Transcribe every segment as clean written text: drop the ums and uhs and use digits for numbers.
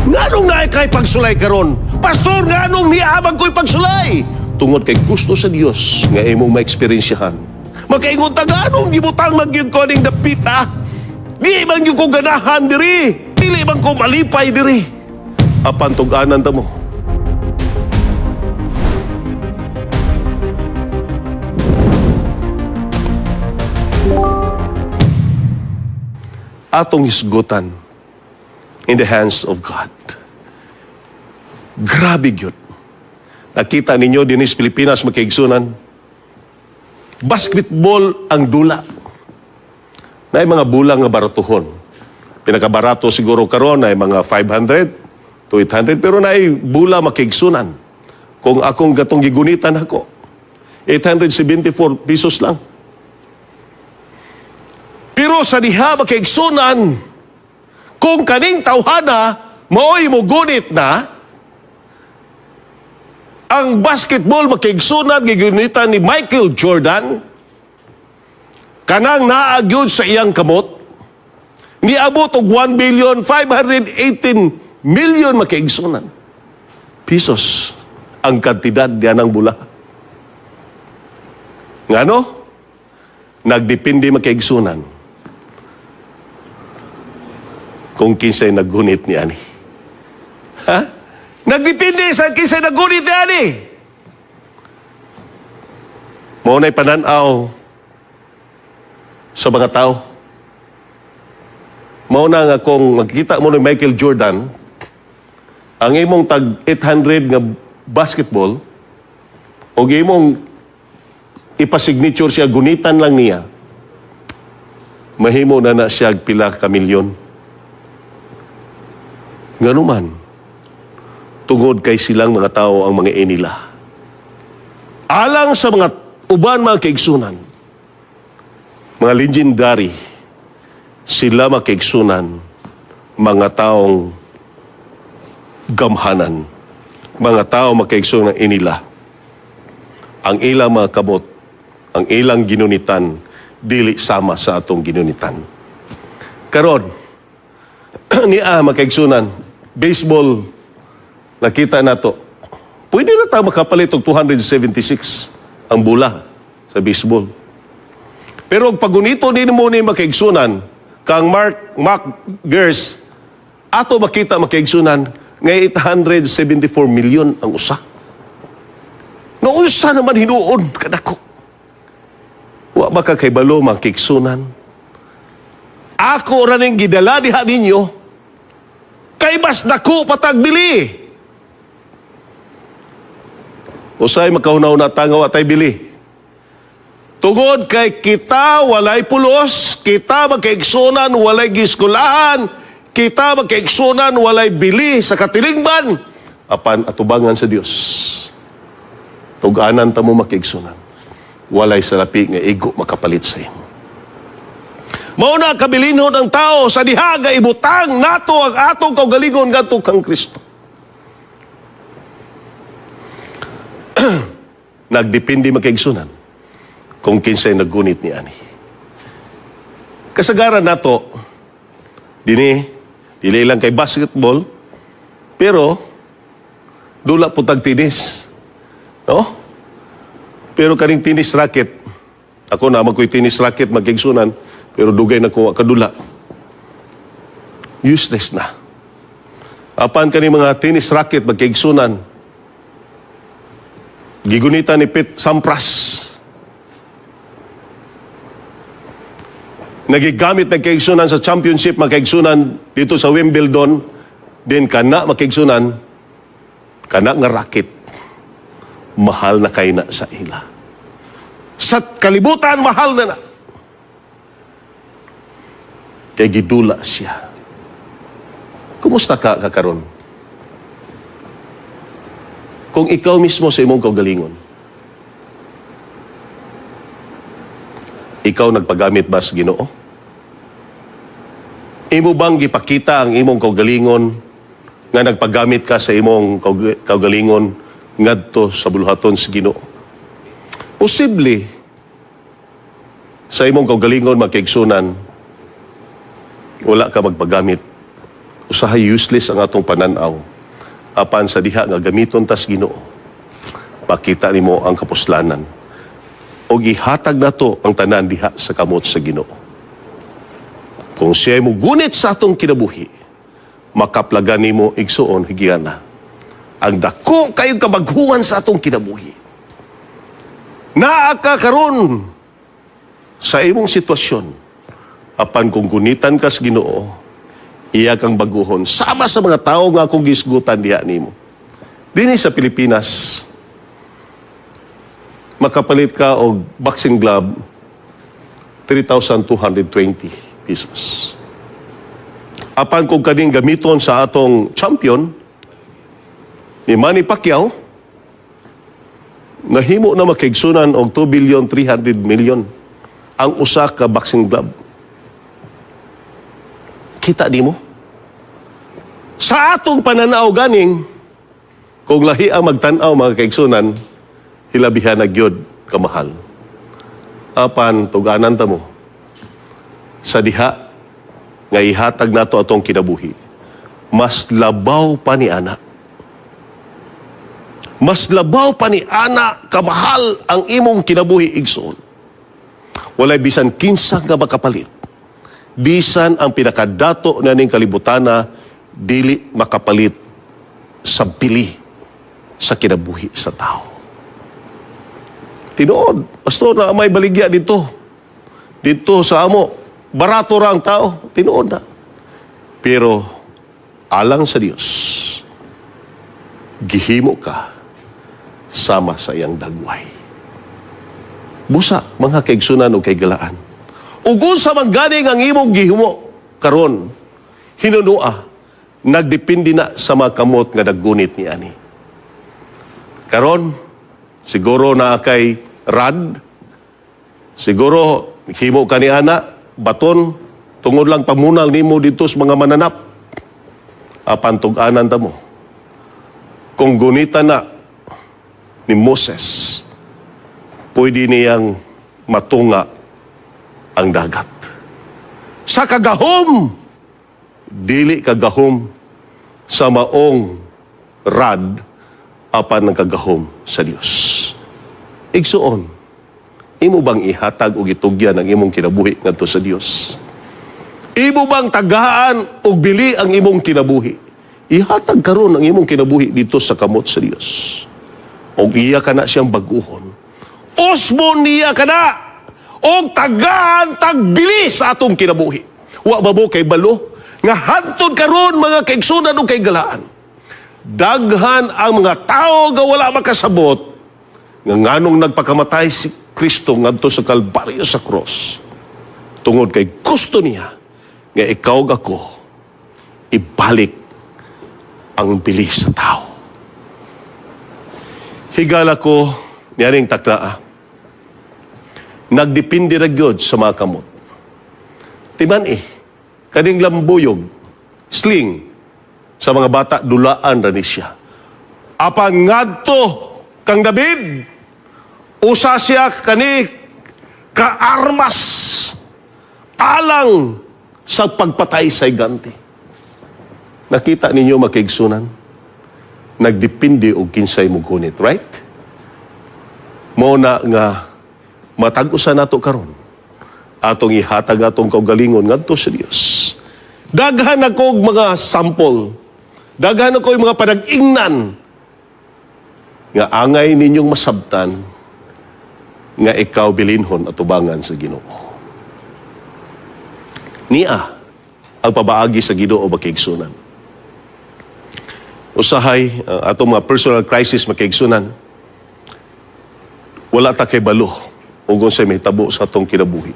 Nganong naay kay pagsulay karon? Pastor, nganong niabang ko'y pagsulay? Tungod kay gusto sa Dios nga imong maeksperiensyahan. Makaingon ta, nganong gibutang magyud ko ning dapita? Di man gyud ko ganahan diri. Dili man ko malipay diri. Apan tug-anan ta mo. Atong hisgutan in the hands of God. Grabe gyud. Nakita ninyo dinhi sa Pilipinas, makaigsunan. Basketball ang dula. Naay mga bola nga baratuhon. Pinakabarato siguro karon ay mga 500 to 800, pero naay bola, makaigsunan. Kung akong gatong gigunitan ako, 874 pesos lang. Pero sa diha, makaigsunan, kung kaning tawhana maoy mo gunit na ang basketball, makaigsunan, gigunitan ni Michael Jordan, kanang naa gyud sa iyang kamot, niabot og 1 billion 518 million, makaigsunan, pesos ang kantidad diyan ng bola. Ngano? Nagdepende, makaigsunan, kung kinsay naggunit ni ani. Ha? Nagdepende sa kinsay naggunit ni ani. Mao na'y pananaw sa mga tao. Mao na nga kung magkita mo ni Michael Jordan, ang imong tag 800 nga basketball, o imong ipasignature siya, gunitan lang niya, mahimo na na siya pila ka milyon. Nganuman, tungod kay silang mga tao ang mga inila. Alang sa mga uban, mga kaigsunan, mga legendary, sila, mga kaigsunan, mga taong gamhanan, mga tao, mga kaigsunan, inila. Ang ilang mga kabot, ang ilang ginunitan, dili sama sa atong ginunitan. Karon, niya, mga kaigsunan, baseball, nakita nato. Pwede na tayo makapalit og 276 ang bola sa baseball. Pero og pagunito din mo ni, makaigsunan, kang Mark Mac Gers, ato makita, makaigsunan, nga 874 million ang usa. Naunsa naman hinuon kadako? Wa ba ka kaybalo, mga kaigsunan? Ako ra ning gidala diha ninyo kay mas dako patagbili. Usay makahuna-huna ta nga wa tay bili. Tungod kay kita walay pulos, kita, magkaigsunan, walay giskulahan, kita, magkaigsunan, walay bili sa katilingban, apan atubangan sa Dios. Tug-anan ta mo, makaigsunan. Walay salapi nga igo makapalit sa imo. Mao na kabilinhon ang tao sa diha nga ibutang nato ang atong kaugalingon ngadto kang Kristo. Nagdepende, makaigsunan, kung kinsay naggunit ni ani. Kasagaran nato dini, dili lang kay basketball, pero dula po tag tennis. No? Pero kaning tennis racket, ako na magko'y tennis racket, magkaigsunan, pero dugay na ko kadula. Useless na. Apan kani mga tennis racket, magkaigsunan, gigunitan ni Pete Sampras. Nagigamit na kaigsunan sa championship, magkaigsunan, dito sa Wimbledon, din kana, makaigsunan, kana nga racket, mahal na kay na sa ila. Sa kalibutan, mahal na na. Kay gidula siya. Kumusta ka kakaron? Kung ikaw mismo sa imong kaugalingon, ikaw nagpagamit ba sa Ginoo? Imo bang gipakita ang imong kaugalingon nga nagpagamit ka sa imong kaugalingon ngadto sa buluhaton sa Ginoo? Posible sa imong kaugalingon, magkaigsunan, wala ka magpagamit. Usahay useless ang atong pananaw. Apan sa diha nga gamiton tas Ginoo, pakita nimo ang kapuslanan. O gihatag nato ang tanan diha sa kamot sa Ginoo. Kung siya mo gunit sa atong kinabuhi, makaplagan nimo, igsuon, higana, ang dako kayong kabaghuan sa atong kinabuhi. Naa ka karon sa imong sitwasyon, apan kung gunitan kas Ginoo, iya kang baguhon sama sa mga tao nga akong gisgutan diha nimo. Dinhi sa Pilipinas, makapalit ka og boxing glove, 3,220 pesos. Apan kung kaning gamiton sa atong champion ni Manny Pacquiao, nahimo na makaigsunan og 2 billion 300 million ang usa ka boxing glove. Kita di mo? Sa atong pananaw ganing, kung lahi ang magtan-aw, mga kaigsunan, hilabihan na gyud kamahal. Apan tuganan ta mo sa diha nga ihatag nato atong kinabuhi. Mas labaw pa ni ana. Mas labaw pa ni ana kamahal ang imong kinabuhi, igsoon. Walay bisan kinsa nga makapalit. Bisan ang pinakadato na ning kalibutana, dili makapalit sa bili sa kinabuhi sa tao. Tinuod, pastor, na may baligya dito. Dito sa amo, barato ra ang tao. Tinuod na. Pero alang sa Dios, gihimo ka sama sa iyang dagway. Busa, mga kaigsunan o kaigalaan. Ug unsa man ganing ang imong gihimo karon, hinunua, nagdepende na sa mga kamot nga naggunit ni ani. Karon, siguro naa kay rad, siguro himo ka ni ana, baton, tungod lang pamunal nimo dito sa mga mananap. Apan tug-anan ta mo. Kung gunitan na ni Moses, pwede niyang matunga ang dagat. Sa kagahom, dili kagahom sa maong rad, apan ng kagahom sa Dios. Igsuon, imo bang ihatag og itugyan ang imong kinabuhi ngadto sa Dios? Imo bang tagaan og bili ang imong kinabuhi? Ihatag karon ang imong kinabuhi dito sa kamot sa Dios. Og iya ka na siyang baguhon. Usbon niya ka na og tagaan tagbili sa atong kinabuhi. Wa ba mo kay balo nga hantod karon, mga kaigsunan ug kaigalaan, daghan ang mga tao nga wala makasabot nga nganong nagpakamatay si Kristo ngadto sa Kalbaryo, sa cross, tungod kay gusto niya nga ikaw ug ako ibalik ang bili sa tao. Higala ko nianing taknaa. Nagdepende ra gyud sa mga kamot. Timan eh, kaning lambuyog, sling, sa mga bata, dulaan ra ni siya. Apan ngadto kang David, usa siya kani kaarmas alang sa pagpatay sa higante. Nakita ninyo, makaigsunan, nagdepende og kinsay mo gunit, right? Mo na nga matag-usa nato karon atong ihatag atong kaugalingon ngadto sa Dios. Daghan ako og mga sample. Daghan ako og mga panag-ingnan nga angay ninyong masabtan nga ikaw bilinhon atubangan sa Ginoo. Nia ang pabaagi sa Ginoo, makaigsunan. Usahay atong mga personal crisis, makaigsunan, wala ta kay balo ug unsay mahitabo sa atong kinabuhi.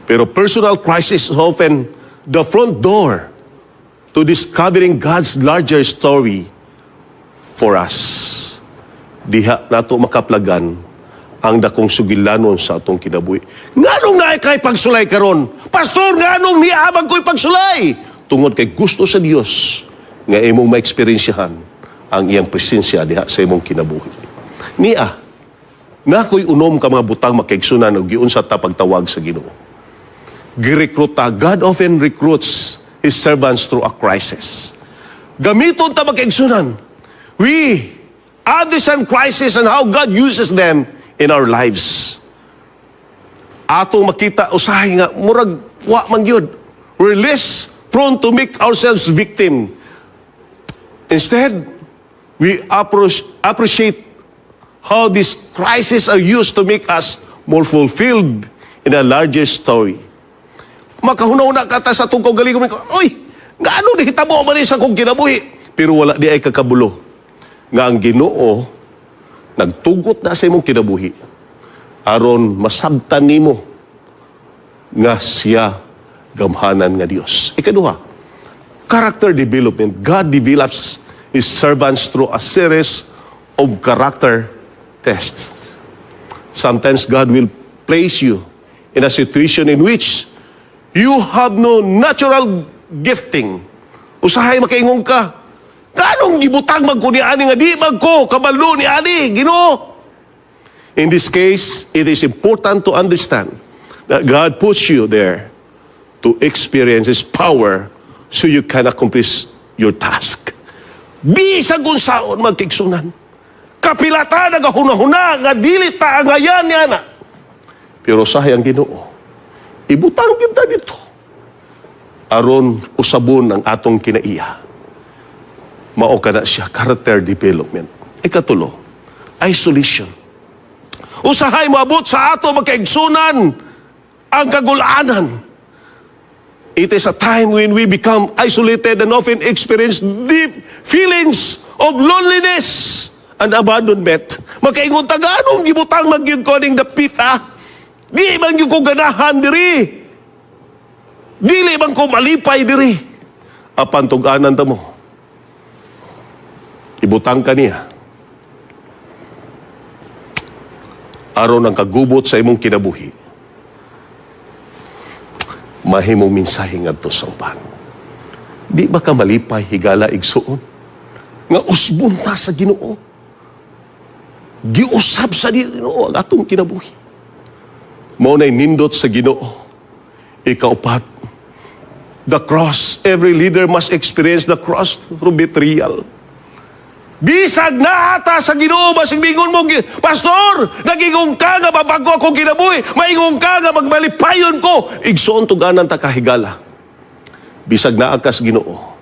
Pero personal crisis is often the front door to discovering God's larger story for us. Diha nato makaplagan ang dakong sugilanon sa atong kinabuhi. Nganong naay kay pagsulay karon? Pastor, nganong niabang ko'y pagsulay? Tungod kay gusto sa Dios nga imong maeksperiensyahan ang iyang presensya diha sa imong kinabuhi. Nia, naa ko'y unom ka mga butang, makaigsunan, og giunsa ta pagtawag sa Ginoo. Girekruta, God often recruits His servants through a crisis. Gamiton ta, makaigsunan. We understand crisis and how God uses them in our lives. Atong makita usahay nga murag wa man gyud. We're less prone to make ourselves victim. Instead, we appreciate how these crises are used to make us more fulfilled in a larger story. Makahuna-huna ka ta sa atong kaugalingon, "Uy, ngano nahitabo man ni sa akong kinabuhi?" Pero wala diay ka kabulo nga ang Ginoo nagtugot na sa imong kinabuhi aron masabtan nimo nga siya gamhanan nga Dios. Ikaduha, character development. God develops His servants through a series of character tests. Sometimes God will place you in a situation in which you have no natural gifting. Usahay makaingon ka, "Nganong gibutang man ko ni ani nga di man ko kabalo ni ani, Ginoo?" In this case, it is important to understand that God puts you there to experience His power so you can accomplish your task. Bisag unsaon, makaigsunan, kapila ta nagahuna-huna nga dili ta angayan niya na. Pero usahay ang Ginoo, ibutang kita dito aron usabon ang atong kinaiya. Mao kana siya character development. Ikatulo, isolation. Usahay moabot sa ato, makaigsunan, ang kagulanan. It is a time when we become isolated and often experience deep feelings of loneliness and abandonment. Makaingon ta, "Nganong gibutang man gyud ko ning dapita? Di man gyud ko ganahan diri. Dili man ko malipay diri." Apan tug-anan ta mo, ibutang ka niya aron ang kagubot sa imong kinabuhi mahimong mensahe ngadto sa uban. Di ba ka malipay, higala, igsuon, nga usbon ta sa Ginoo? Giusab sa Ginoo ang atong kinabuhi. Mao na'y nindot sa Ginoo. Ikaupat, the cross. Every leader must experience the cross through betrayal. Bisag naa ta sa Ginoo, basig mingon mo, "Pastor, nagingon ka nga mabago akong kinabuhi, maingon ka nga magmalipayon ko." Igsoon, tuganan ta kahigala. Bisag naa ka sa Ginoo,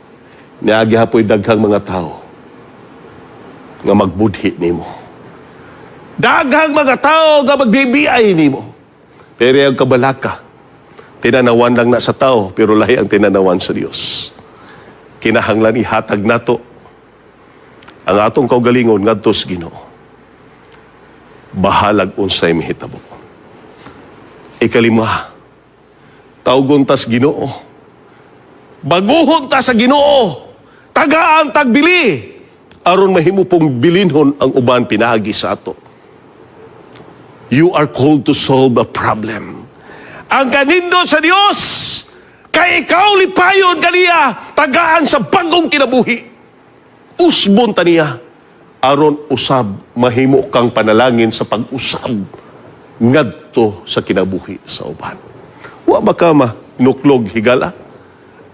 niagi hapoy daghang mga tao nga magbudhi nimo. Daghang mga tao nga magbibiay nimo. Pero ang kabalaka, tinanawan lang na sa tao, pero lahi ang tinanawan sa Dios. Kinahanglan ihatag nato ang atong kaugalingon ngadto sa Ginoo. Bahalag unsay mahitabo. Ikalima, tawgon tas Ginoo. Baguhon ta sa Ginoo. Tagaan tagbili aron mahimo pong bilinhon ang uban pinaagi sa ato. You are called to solve a problem. Ang kanindot sa Dios kay ikaw lipayon kaniya, tagaan sa bagong kinabuhi. Usbon ta niya aron usab mahimo kang panalangin sa pag-usab ngadto sa kinabuhi sa uban. Wa ba ka manuklog, higala?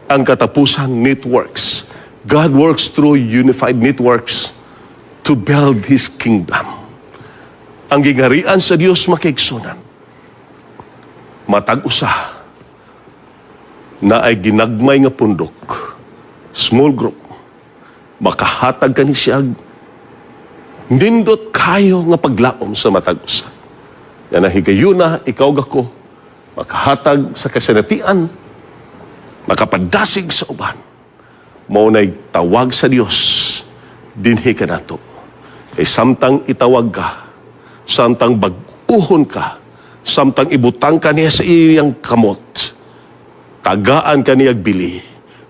Ang katapusan, networks. God works through unified networks to build His kingdom. Ang gingarian sa Dios, makaigsunan, matag usa naay ginagmay nga pundok, small group, makahatag kani siya nindot kayo nga paglaom sa matag usa. Yan ang higayuna, ikaw gako, makahatag sa kasinatian, makapadasig sa uban. Mao na'y tawag sa Dios, dinhi ka nato. Kay samtang itawag ka, samtang bag-uhon ka, samtang ibutang ka niya sa iyang kamot, tagaan ka niya bili,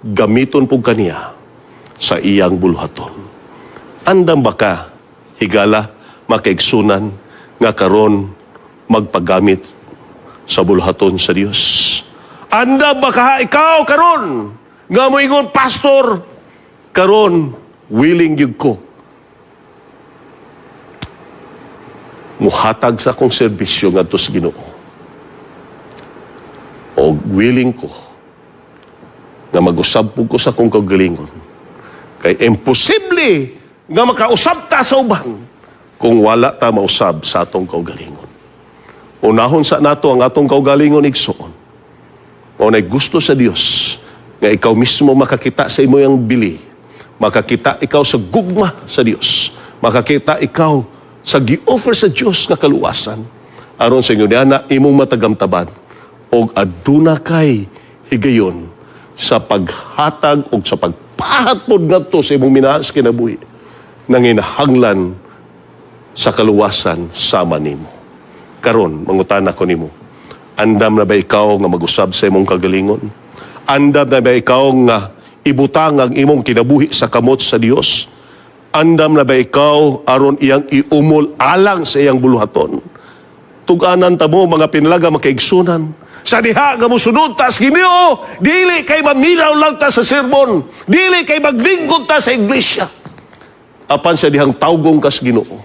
gamiton po kaniya sa iyang buluhaton. Andam ba ka, higala, makaigsunan, nga karon magpagamit sa buluhaton sa Dios? Andam ba ka ikaw karon nga moingon, "Pastor, karon willing gyud ko muhatag sa akong serbisyo ngadto sa Ginoo. O willing ko Nga mag-usab pud ko sa akong kaugalingon. Kay imposible nga makausab ta sa uban kung wala ta mausab sa atong kaugalingon. Unahon sa nato ang atong kaugalingon, igsoon. Mao nay gusto sa Dios nga ikaw mismo makakita sa imong bili. Makakita ikaw sa gugma sa Dios. Makakita ikaw sa gi-offer sa Dios nga kaluwasan. Aron sa inyo na imong matagamtaban og aduna kay higayon sa paghatag og sa pagpahat pod ngadto sa imong minahal sa kinabuhi nanginahanglan sa kaluwasan sama nimo. Karon, mangutana ko nimo, andam na ba ikaw nga mag-usab sa imong kaugalingon? Andam na ba ikaw nga ibutang ang imong kinabuhi sa kamot sa Dios? Andam na ba ikaw aron iyang iumol alang sa iyang buluhaton? Tug-anan ta mo, mga pinlaga, makaigsunan. Sa diha nga mosunod ta sa Ginoo, dili kay maminaw lang ta sa sermon, dili kay maglingkod ta sa iglesia. Apan sa dihang tawgon kas Ginoo,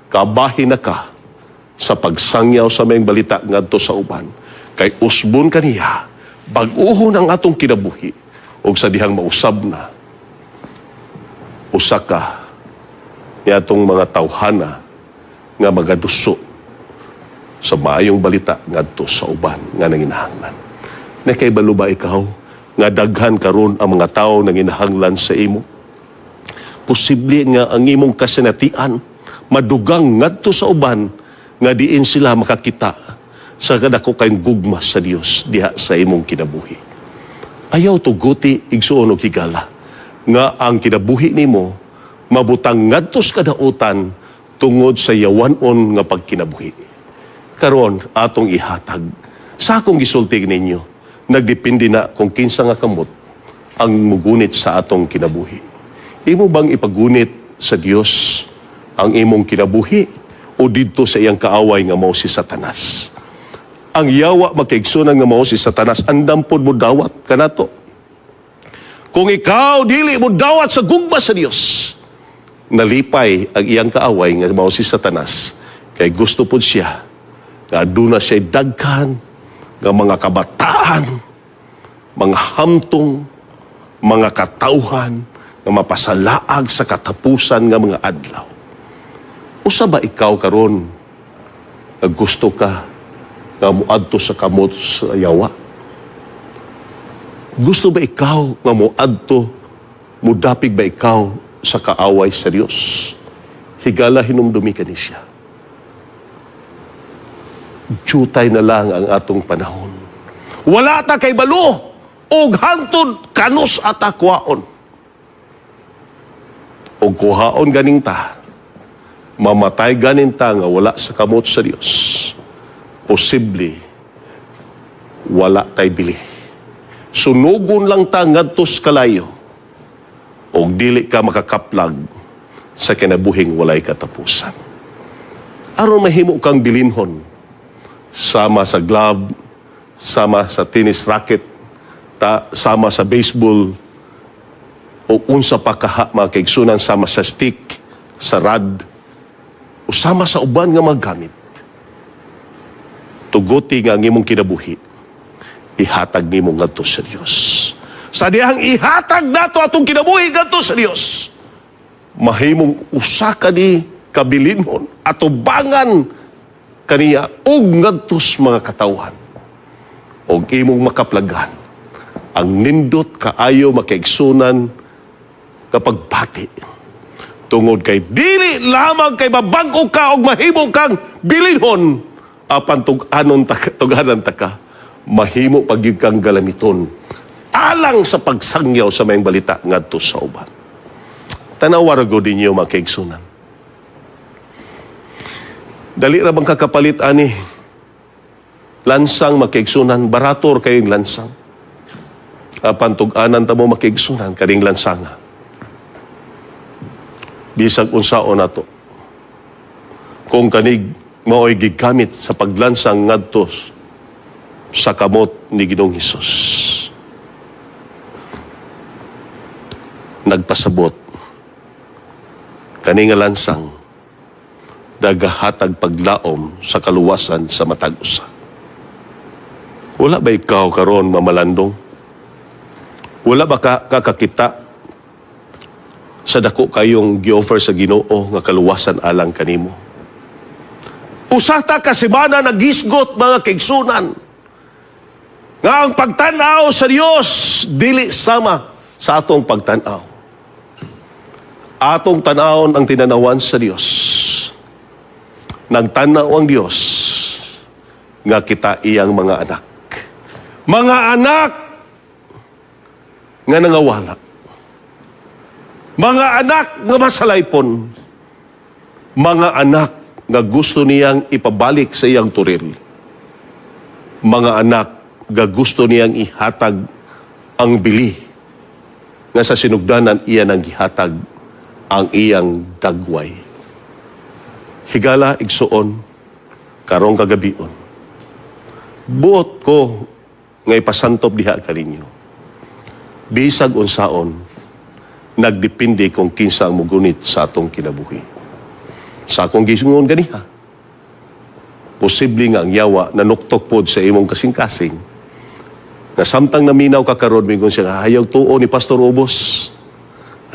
kabahin na ka sa pagsangyaw sa maayong balita ngadto sa uban. Kay usbon kaniya, bag-uhon ang atong kinabuhi, ug sa dihang mausab na, usa ka niatong mga tawhana nga magaduso sa maayong balita ngadto sa uban nga nanginahanglan. Nakaibalo ba ikaw nga daghan karon ang mga tawo nanginahanglan sa imo? Posible nga ang imong kasinatian madugang ngadto sa uban nga diin sila makakita sa kadako kayong gugma sa Dios diha sa imong kinabuhi. Ayaw tuguti, igsuon og higala, nga ang kinabuhi nimo mabutang ngadto sa kadautan tungod sa yawanon nga pagkinabuhi. Karon atong ihatag. Sa akong gisulti ninyo, nagdepende na kung kinsa nga kamot ang mugunit sa atong kinabuhi. Imo bang ipagunit sa Dios ang imong kinabuhi o didto sa iyang kaaway nga mao si Satanas? Ang yawa, makaigsunan, nga mao si Satanas, andam pod mo dawat kanato. Kung ikaw dili mo dawat sa gugma sa Dios, nalipay ang iyang kaaway nga mao si Satanas kay gusto pod siya nga aduna siya daghan nga mga kabataan, mga hamtong, mga katawhan nga mapasalaag sa katapusan nga mga adlaw. Usa ba ikaw karon nga gusto ka nga muadto sa kamot sa yawa? Gusto ba ikaw nga muadto, mudapig ba ikaw sa kaaway sa Dios? Higala, hinumdumi ka ni siya. Jutay na lang ang atong panahon. Wala ta kaybalo og hangtod kanus ata kuhaon. Og kuhaon ganing ta, mamatay ganin ta nga wala sa kamot sa Dios. Posible wala tay bili. Sunugon lang ta ngadto sa kalayo og dili ka makakaplag sa kinabuhing walay katapusan. Aron mahimo kang bilinhon sama sa glove, sama sa tennis racket, sama sa baseball, o unsa pa kaha, mga kaigsunan, sama sa stick, sa rod, o sama sa uban nga mga gamit. Tuguti nga ang imong kinabuhi, ihatag nimo ngadto sa Dios. Sa dihang ihatag nato atong kinabuhi ngadto sa Dios, mahimong usa ka ni kabilinhon atubangan kaniya ug ngadto sa mga katawhan og imong makaplagan ang nindot kaayo, makaigsunan, kapag bati tungod kay dili lamang kay mabag-o ka og mahimo kang bilinhon, apan tug-anon ta, tug-anan ta ka, mahimo pag gyud kang galamiton alang sa pagsangyaw sa maayong balita ngadto sa uban. Tanawa ra gud ninyo, mga kaigsunan. Dali ra bang kakapalit ani lansang, makaigsunan? Barato ra kayong lansang. Apan tug-anan ta mo, makaigsunan, kaning lansanga, bisag unsaon nato, kung kanig mao'y gigamit sa paglansang ngadto sa kamot ni Ginoong Hesus, nagpasabot kani nga lansang nagahatag paglaom sa kaluwasan sa matag usa. Wala ba ikaw karon mamalandong? Wala ba ka kakakita sa dako kayong gi-offer sa Ginoo nga kaluwasan alang kanimo? Usa ta ka semana nagisgot, mga kaigsunan, nga ang pagtan-aw sa Dios dili sama sa atong pagtan-aw. Atong tan-awon ang tinanawan sa Dios. Nagtanaw ang Dios nga kita iyang mga anak. Mga anak nga nangawala. Mga anak nga masalaypon. Mga anak nga gusto niyang ipabalik sa iyang toril. Mga anak nga gusto niyang ihatag ang bili nga sa sinugdanan iya nang gihatag ang iyang dagway. Higala, igsuon, karong kagabion. Buot ko nga ipasantop diha kaninyo. Bisag unsaon, nagdepende kung kinsa ang mugunit sa atong kinabuhi. Sa akong giingon ganiha, posible nga ang yawa nanuktok pod sa imong kasing-kasing. Na samtang naminaw ka karon, mingon siya, "Ayaw tuo ni Pastor Ubos.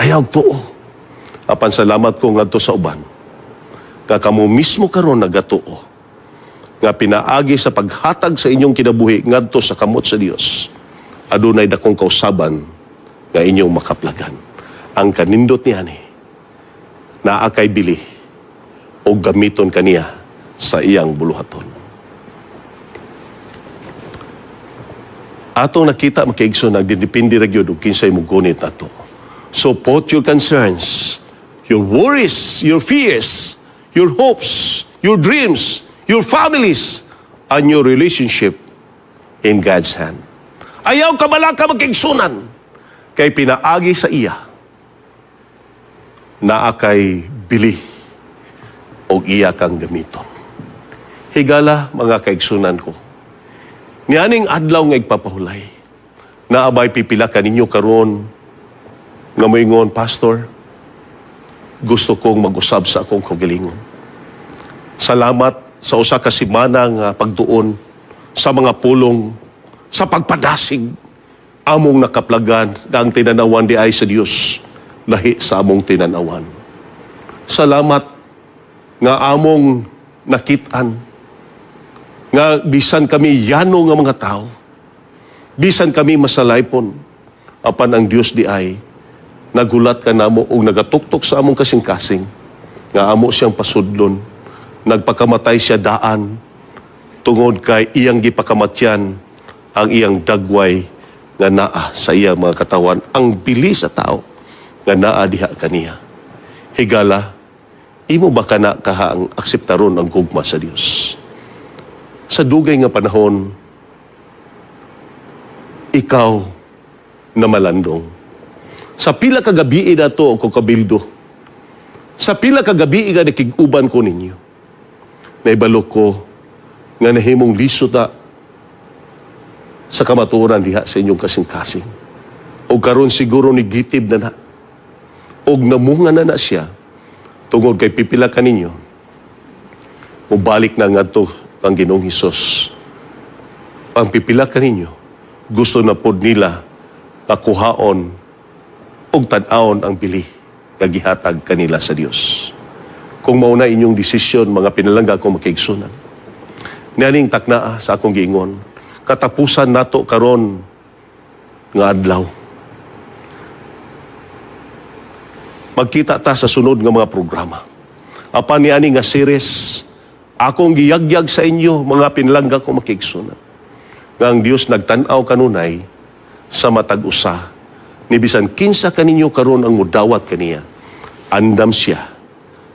Ayaw tuo." Apan salamat ko ngadto sa uban. Nga kamo mismo karon nagatuo nga pinaagi sa paghatag sa inyong kinabuhi ngadto sa kamot sa Dios, adunay dakong kausaban nga inyong makaplagan. Ang kanindot niya ni naa kay bili o gamiton kaniya sa iyang buluhaton. Atong nakita, mga kaigsoon, nagdidepende ra gyud og kinsay mogunit nato. So put your concerns, your worries, your fears, your hopes, your dreams, your families, and your relationship in God's hand. Ayaw kabalaka, mga kaigsuonan, kay pinaagi sa iya, naa kay bili og iya kang gamiton. Higala, mga kaigsunan ko. Nianing adlaw nga igpapahulay, naa bay pipila kaninyo karon nga moingon, "Pastor, gusto kong mag-usab sa akong kaugalingon. Salamat sa usa ka semana nga pagduon sa mga pulong sa pagpadasig. Among nakaplagan nga ang tinanawan diay sa Dios lahi sa among tinanawan. Salamat nga among nakit-an nga bisan kami yano nga mga tao, bisan kami masalaypon, apan ang Dios diay nagulat kanamo og nagatuktok sa among kasing-kasing nga amo siyang pasudlon. Nagpakamatay siya daan tungod kay iyang gipakamatyan ang iyang dagway nga naa sa iyang mga katawan, ang bili sa tao nga naa diha kaniya. Higala, imo ba kana kaha ang akseptaron ang gugma sa Dios? Sa dugay nga panahon, ikaw na malandong. Sa pila ka gabi nato ko kabildo. Sa pila ka gabi nga nakig-uban ko ninyo. Naibalo ko nga nahimong lisod na sa kamatuoran diha sa inyong kasing-kasing. O karon siguro ni gitib na na. Og namunga na na siya tungod kay pipila ka ninyo mubalik na ngadto ang Ginoong Hesus. Ang pipila ka ninyo, gusto na pod nila kakuhaon og tan-awon ang bili nga gihatag kanila sa Dios. Kung mao na inyong desisyon, mga pinalangga kong makaigsunan, nianing taknaa sa akong giingon, katapusan nato karon nga adlaw. Magkita ta sa sunod nga mga programa. Apan niani nga series, akong giyagyag sa inyo, mga pinalangga ko makiigsunan, nga ang Dios nagtan-aw kanunay sa matag usa. Ni bisan kinsa kaninyo karon ang mudawat kaniya, andam siya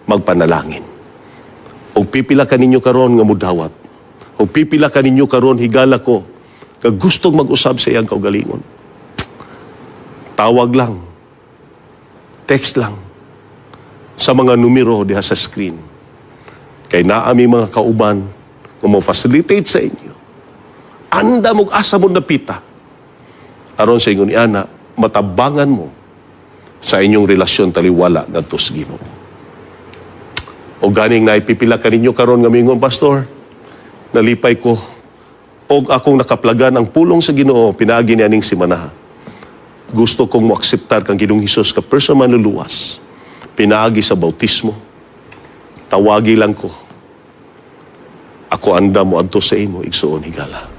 magpanalangin. Og pipila kaninyo karon nga mudawat, og pipila kaninyo karon, higala ko, nga gustong mag-usab sa iyang kaugalingon, tawag lang, text lang sa mga numero diha sa screen. Kay naa mi mga kauban nga mo facilitate sa inyo. Andam og asa mo napita. Aron sa ingon ana, matabangan mo sa inyong relasyon taliwala ngadto sa Ginoo. O ganing naipipila kaninyo karon nga mingon, "Pastor, nalipay ko og akong nakaplagan ang pulong sa Ginoo pinaagi ni aning simana." Gusto kong moakseptar kang Ginoong Hesus ka personal Manluluwas. Pinaagi sa bautismo. Tawagi lang ko. Ako andam moadto sa imo, igsuon higala.